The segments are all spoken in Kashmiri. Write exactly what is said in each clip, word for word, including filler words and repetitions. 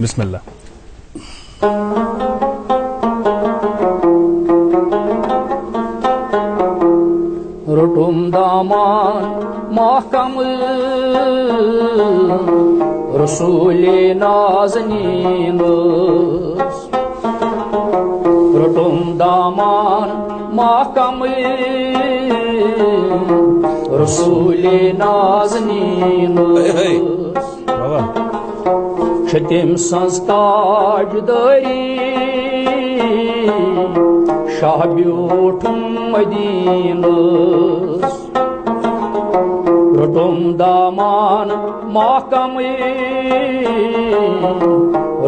بسم اللہ۔ روٚٹُم دامان محکم رسول نازنینس، روٚٹُم دامان محکم رسول نازنینس۔ ہے، ہے۔ چھِ تٔمۍ سٕنٛز تاجدٲری شاہ بیوٗٹھ مدیٖنس۔ روٚٹُم دامان محکمٕے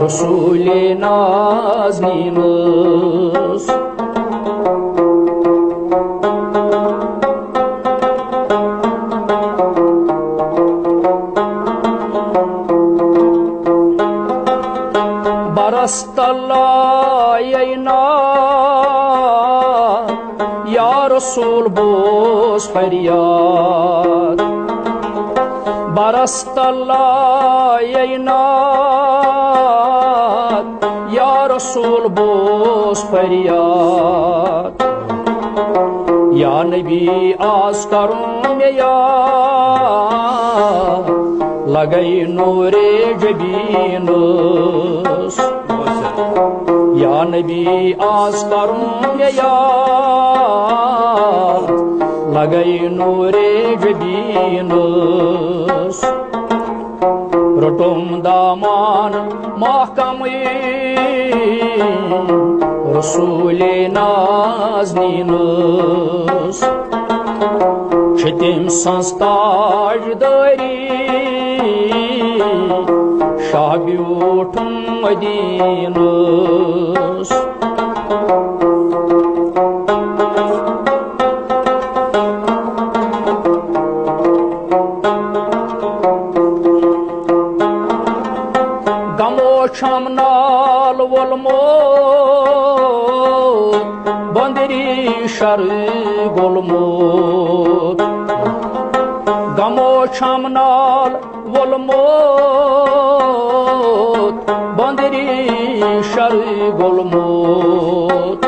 رسول نازنینس۔ برس تلاینا یا رسول بوز فریاد، برس تلاینا یا رسول بوز فریاد۔ یا نبی آز کرُن مےٚ یاد، لگے نورِ جبینس۔ یا نبی آز کرُن مےٚ یاد، لگے نورِ جبینس۔ روٚٹُم دامان محکمٕے رسول نازنینس۔ چھِ تٔمۍ سٕنٛز تاجدٲری شاہ بیوٗٹھ مدیٖنس۔ غمو چھم نال وولمُت، بندری شر گولمُت۔ غمو چھم نال وولمُت، بندری شر گولمُت۔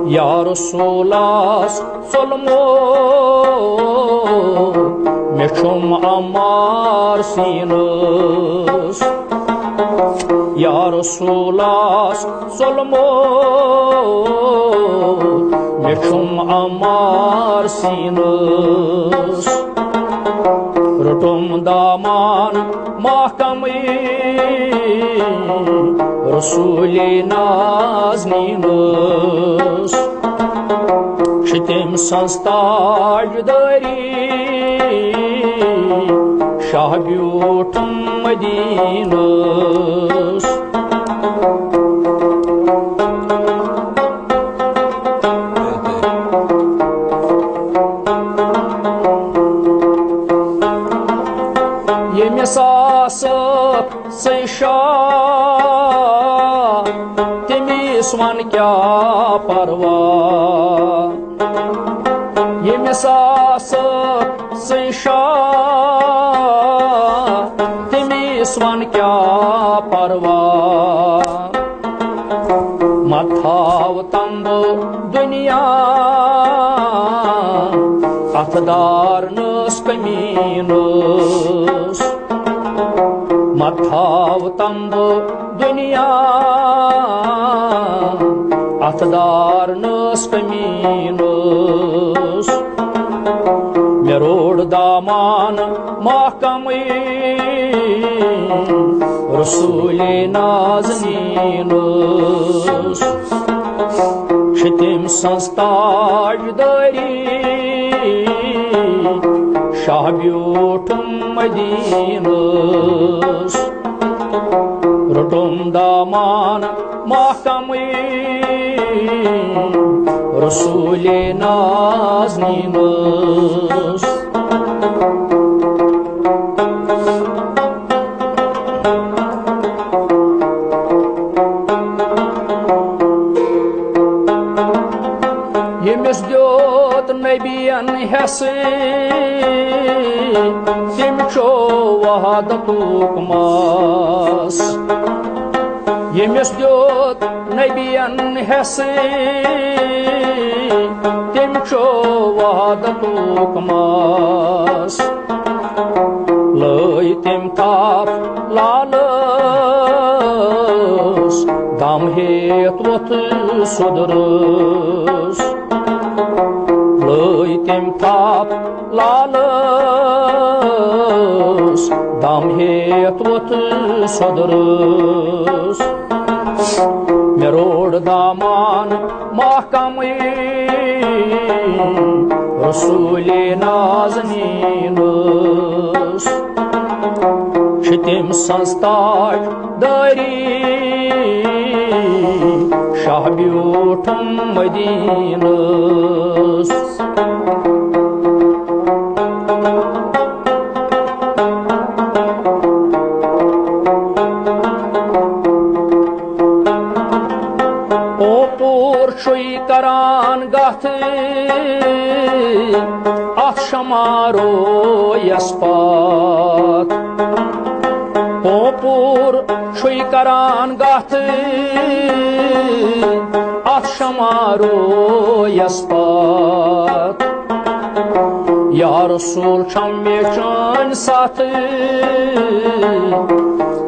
یا رسولاس ژولمُت مےٚ چھُم عمار سیٖنس۔ یا رسولاس ژولمُت مےٚ چھُم عمار سیٖنس۔ روٚٹُم دامان محکمٕے رسول نازنینس۔ چھِ تٔمۍ سٕنٛز تاجدٲری شاہ بیوٗٹھ مدیٖنس۔ ییٚمِس آسہٕ سٕے شاہ، تٔمِس وَن کیٛاہ پرواہ۔ ییٚمِس آسہٕ سٕے شاہ، تٔمِس وَن کیٛاہ پرواہ۔ مہ تھاو تمبہٕ دُنیا، اَتھ دارنَس کمیٖنَس۔ مہ تھاو تمبہٕ دُنیا، اَتھ دارنَس کمیٖنَس۔ مےٚ روٚٹ دامان محکمٕے رسول نازنینَس۔ چھِ تٔمۍ سٕنٛز تاجدٲری شاہ بیوٗٹھ مدیٖنَس۔ روٚٹُم دامان محکمٕے رسول نازنینَس۔ ییٚمِس دیُت نبیَن حٮ۪سہٕ، تٔمۍ چوو وحدتُک مَس۔ ییٚمِس دیُت نبیَن حصہٕ، تٔمۍ چھُ وحدتُک مَس۔ لٲے تٔمۍ تھپھ لالَس، دم ہیٚتھ ووٚتھ سُہ دُرُس۔ لٲے تٔمۍ تھپھ لالَس، دم ہیٚتھ ووٚتھ سُہ دُرُس۔ مےٚ روٚٹ دامان محکمٕے رسولِ نازنیٖنَس۔ چھِ تٔمۍ سٕنٛز تاج دٲری شاہ بیوٗٹھُم مدیٖنَس۔ اوپور چھُے کران گتھ اتھ شمارو یس پتھ۔ اوپور چھُے کران گتھ اتھ شمارو یس پتھ۔ یا رسول چھم مےٚ چٲنۍ ستھ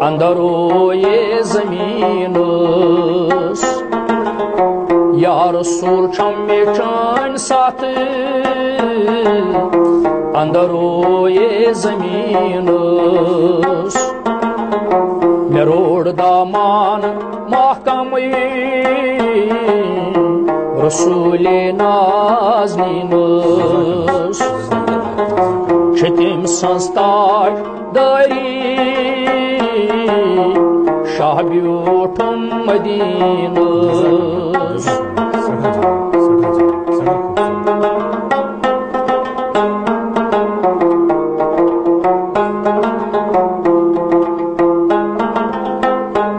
اندر رویے زمینس۔ یا رسول چھم مےٚ چٲنۍ ستھ اندر رویے زمینس۔ مےٚ روٚٹ دامان محکمٕے رسولِ نازنیٖنَس۔ چھِ تٔمۍ سٕنٛز تاج دٲری شاہ بیوٗٹھُم مدیٖنَس۔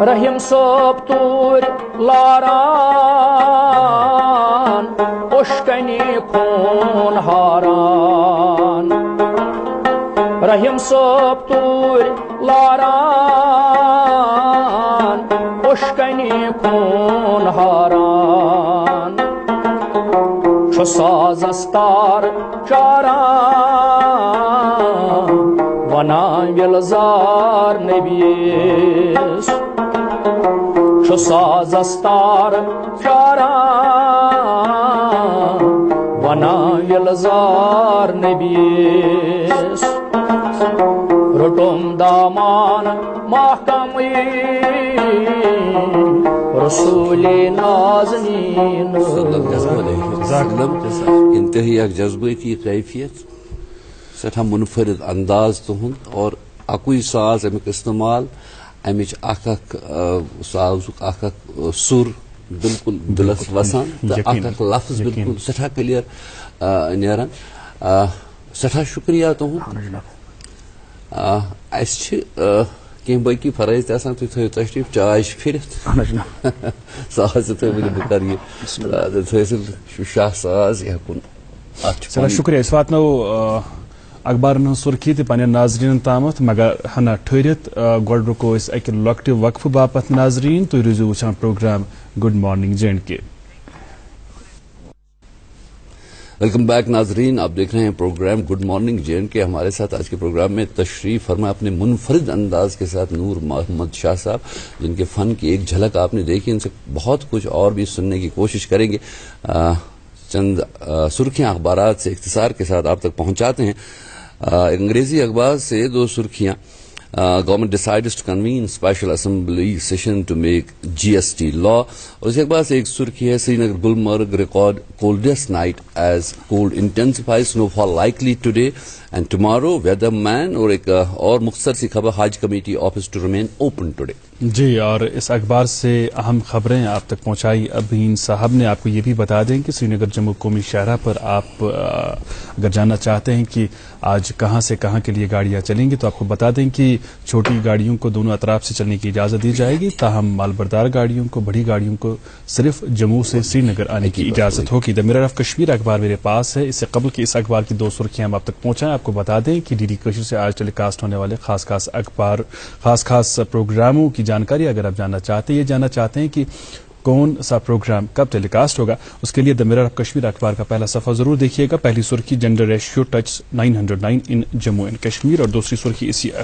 رحیم صٲب توٗرۍ لاران اوٚش کنہِ خوٗن ہاران۔ رحیم صٲب توٗرۍ لاران اوٚش کنہِ خوٗن ہاران۔ چھُ سازس تار چاران ونان ییٚلہِ زار نبیس۔ چھُ سازس تار چاران ونان ییٚلہِ زار نبیس۔ روٚٹُم دامان محکمٕے رسولِ نازنیٖنَس۔ صلی اللہ علیہ وسلم۔ انتہٲئی اکھ جذبٲتی کیفیت، سٮ۪ٹھاہ منفرد انداز تُہُنٛد، اور اَکُے ساز اَمیُک استعمال، اَمِچ اکھ اکھ، آ، سازُک اکھ اکھ، آ، سُر بالکل دِلس وسان تہٕ اکھ یقیناً۔ اکھ لفظ یقیناً۔ بالکل سٮ۪ٹھاہ clear، آ، نیران۔ آ، سٮ۪ٹھاہ شُکریہ تُہُنٛد۔ اہن حظ جناب۔ آ، اَسہِ چھِ، آ، کینٛہہ باقی فرٲیض تہِ آسان، تُہۍ تھٲیِو تشریٖف، چاے چھِ پھِرِتھ۔ اہن حظ جناب۔ ساز تہِ تھٲیِو، بہٕ کَرٕ یہِ، بسم اللہ۔ آ، تھٲیِو سا شاہ ساز، یہِ ہٮ۪کُن اَتھ چھُ سٮ۪ٹھاہ پَنُن شُکریہ۔ أسۍ واتناوو، آ، اخبارن ہٕنٛز سُرخی تہِ پننٮ۪ن ناظریٖنن تامَتھ، مگر ہنا ٹھٔہرِتھ، آ، گۄڈٕ رُکو أسۍ اَکہِ لۄکٹہِ وقفہٕ باپتھ ناظریٖن۔ تُہۍ روٗزِو وٕچھان programme good morning J and K. Welcome back ناظرین، آپ دیکھ رہے ہیں programme good morning J and K. ہمارے ساتھ آج کے پروگرام میں تشریف فرما اپنے منفرد انداز کے ساتھ نور محمد شاہ صاحب، جن کے فن کی ایک جھلک آپ نے دیکھی۔ ان سے بہت کچھ اور بھی سننے کی کوشش کریں گے۔ آ، چند، آ، سرخیاں اخبارات سے اختصار کے ساتھ آپ تک پہنچاتے ہیں۔ آ، انگریزی اخبار سے دو سرخیاں۔ آ، government decides to convene special assembly session to make G S T law۔ اور اس کے بعد سے ایک سرخی ہے، سری Nagar Gulmarg record coldest night as cold intensifies, snowfall likely today and tomorrow, weather man۔ اور ایک، آ، اور مختصر سی خبر، حج committee office to remain open today. جی، اور اس اخبار سے اہم خبریں آپ تک پہنچائی ابین صاحب نے۔ آپ کو یہ بھی بتا دیں کہ سری نگر جموں قومی شاہراہ پر آپ، آ، اگر جاننا چاہتے ہیں کہ آج کہاں سے کہاں کے لیے گاڑیاں چلیں گی، تو آپ کو بتا دیں کہ چھوٹی گاڑیوں کو دونوں اطراف سے چلنے کی اجازت دی جائے گی، تاہم مالبردار گاڑیوں کو، بڑی گاڑیوں کو صرف جموں سے سری نگر آنے کی اجازت ہوگی۔ The Mirror of Kashmir اخبار میرے پاس ہے، اس سے قبل کہ اس اخبار کی دو سرخیاں ہم آپ تک پہنچائیں، آپ کو बता दें कि डीडी कश्मीर से आज टेलीकास्ट होने वाले खास खास अखबार, खास खास प्रोग्रामों की जानकारी अगर आप जानना चाहते हैं, ये जानना चाहते हैं कि कौन सा प्रोग्राम कब टेलीकास्ट होगा, उसके लिए द मिरर ऑफ कश्मीर अखबार का पहला सफा जरूर देखिएगा। पहली सुर्खी: Gender Ratio Touches nine hundred nine in Jammu and Kashmir, और दूसरी सुर्खी इसी